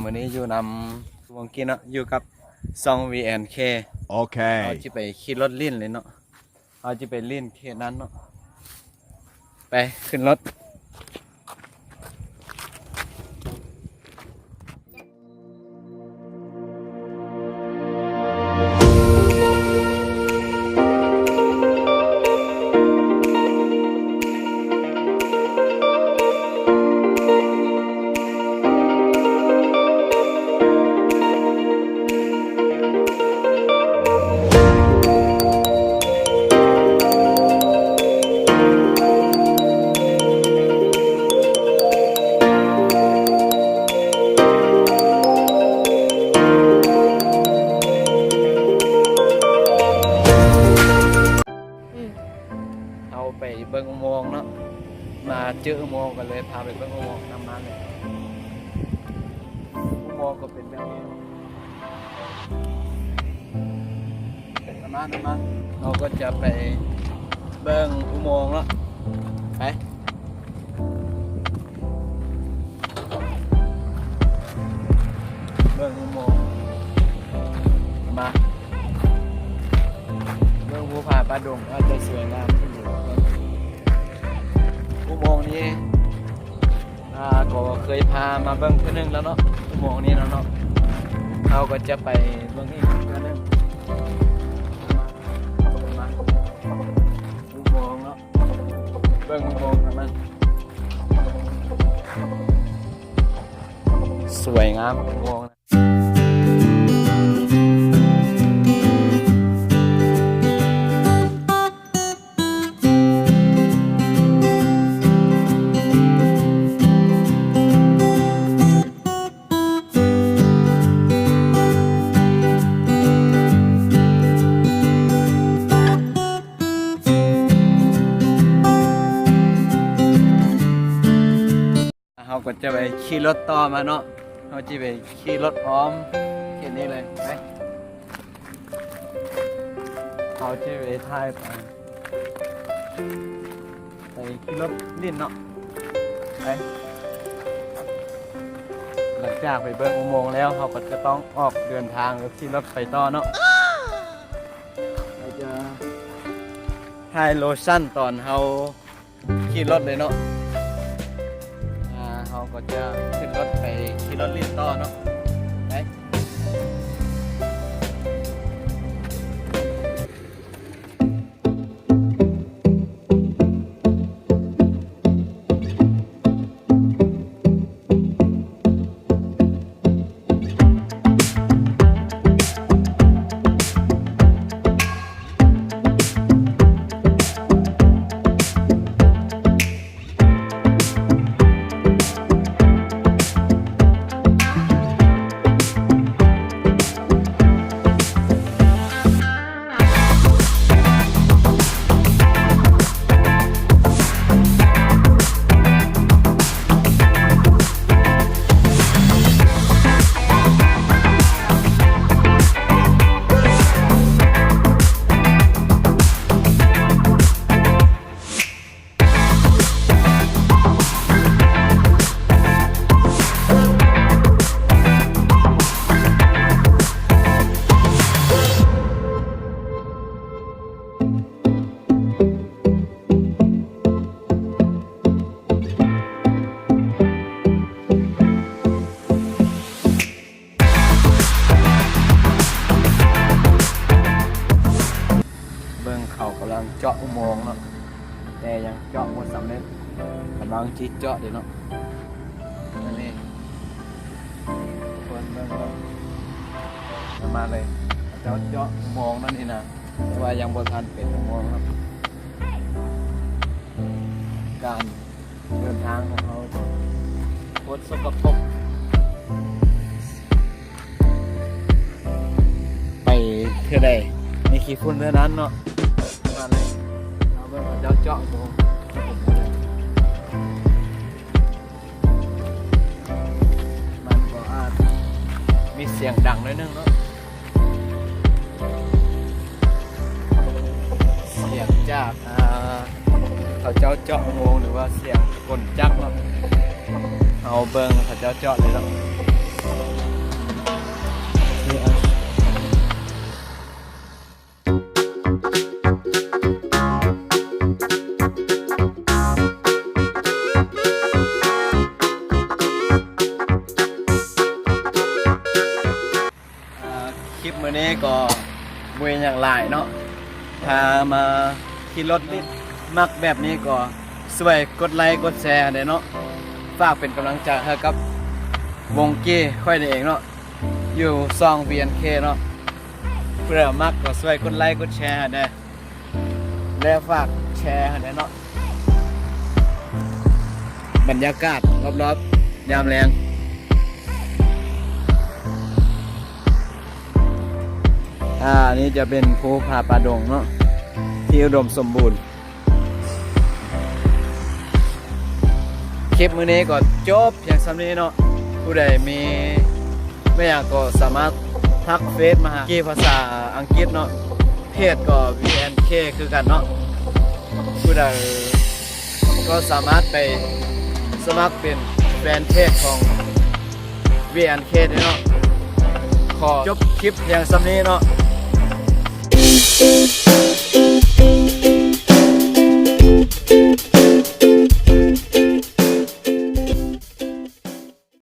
ມື້ນີ້ຢູ່ນຳວົງກິນເນາະ ຢູ່ກັບຊ່ອງ ວີແອນເຄ ໂອເຄ ເຮົາຊິໄປຂີ່ລົດຫຼິ້ນເລີຍເນາະ ເຮົາຊິໄປຫຼິ້ນເຂດນັ້ນເນາະ ໄປ ຂຶ້ນລົດ. ເຮົາໄປເບິ່ງອຸໂມງເນາະ ມາເຈີອຸໂມງກໍເລີຍພາໄປເບິ່ງອຸໂມງ ນຳມາເລີຍ ອຸໂມງກໍເປັນແບບນີ້ ນຳມາ ນຳມາ ເຮົາກໍຈະໄປເບິ່ງອຸໂມງເນາະ ໄປ ເບິ່ງອຸໂມງ ມາ ເບິ່ງພູຜາປ່າດົງ ອາດຈະສວຍງາມຂຶ້ນຢູ່ ອຸໂມງນີ້ ອ່າ ກໍເຄີຍພາມາເບິ່ງເທື່ອໜຶ່ງແລ້ວເນາະ ອຸໂມງນີ້ເນາະ ເຮົາກໍຈະໄປເບິ່ງອີກເທື່ອໜຶ່ງ ອຸໂມງເນາະ ເບິ່ງອຸໂມງທາງນັ້ນ ສວຍງາມອຸໂມງ. ເຮົາກໍຈະໄປຂີ່ລົດຕໍ່ມາເນາະ ເຮົາຊິໄປຂີ່ລົດອ້ອມເຂດນີ້ເລີຍ ໄປ ເຮົາຊິໄປຖ່າຍໄປ ໄປຂີ່ລົດຫຼິ້ນເນາະ ໄປ ຫຼັງຈາກໄປເບິ່ງອຸໂມງແລ້ວ ເຮົາກໍຈະຕ້ອງອອກເດີນທາງ ແລ້ວຂີ່ລົດໄປຕໍ່ເນາະ ເຮົາຈະຖ່າຍໂລຊັນຕອນເຮົາ ຂີ່ລົດເລີຍເນາະ ອ່າ ເຮົາກໍຈະຂຶ້ນລົດໄປຂີ່ລົດຫຼິ້ນຕໍ່ເນາະ ໄປ. ເບິ່ງເຂົາກຳລັງເຈາະອຸໂມງເນາະ ແຕ່ຍັງເຈາະບໍ່ສຳເລັດ ກຳລັງຊິເຈາະເດ້ເນາະ ອັນນີ້ ທຸກຄົນເບິ່ງ ເບິ່ງ ມາເລີຍ ເຂົາເຈົ້າເຈາະອຸໂມງນັ້ນນີ້ນະ ແຕ່ວ່າຍັງບໍ່ທັນເປັນອຸໂມງເນາະ ການ ເດີນທາງຂອງເຮົາໂຄດສົກກະປົກ ໄປເທື່ອໃດມີຂີ້ຝຸ່ນເທື່ອນັ້ນເນາະ ມາເລີຍ ເອົາເບິ່ງເຂົາເຈົ້າເຈາະໂມງ ມັນກໍອາດມີສຽງດັງໜ້ອຍໜຶ່ງເນາະ. ສຽງຈາກ ອ່າ ເຂົາເຈົ້າເຈາະອຸໂມງ ຫຼືວ່າສຽງກົນຈັກເນາະ ເຮົາເບິ່ງເຂົາເຈົ້າເຈາະເລີຍເນາະ. ມື້ນີ້ກໍບໍ່ມີຫຍັງຫຼາຍເນາະ ພາມາຂີ່ລົດຫຼິ້ນ ມັກແບບນີ້ກໍຊ່ວຍກົດໄລກົດແຊແດ່ເນາະ ຝາກເປັນກຳລັງໃຈໃຫ້ກັບວົງກີ້ຂ້ອຍນີ້ເອງເນາະ ຢູ່ຊ່ອງ ວີແອນເຄ ເນາະ ເພື່ອມັກກໍຊ່ວຍກົດໄລກົດແຊໃຫ້ແດ່ ແລະຝາກແຊໃຫ້ແດ່ເນາະ ບັນຍາກາດລອບໆ ຍາມແລງ ອ່າ ນີ້ຈະເປັນພູຜາປ່າດົງເນາະ ທີ່ອຸດົມສົມບູນ. ຄລິບມື້ນີ້ກໍຈົບພຽງສ່ຳນີ້ເນາະ ຜູ້ໃດມີແມ່ນຫຍັງກໍສາມາດທັກເຟສມາຫາ ກີ້ພາສາອັງກິດເນາະ ເພຈກໍ ວີແອນເຄ ຄືກັນເນາະ ຜູ້ໃດກໍສາມາດໄປສະໝັກເປັນແຟນເພຈຂອງ ວີແອນເຄ ໄດ້ເນາະ ຂໍຈົບຄລິບພຽງສ່ຳນີ້ເນາະ.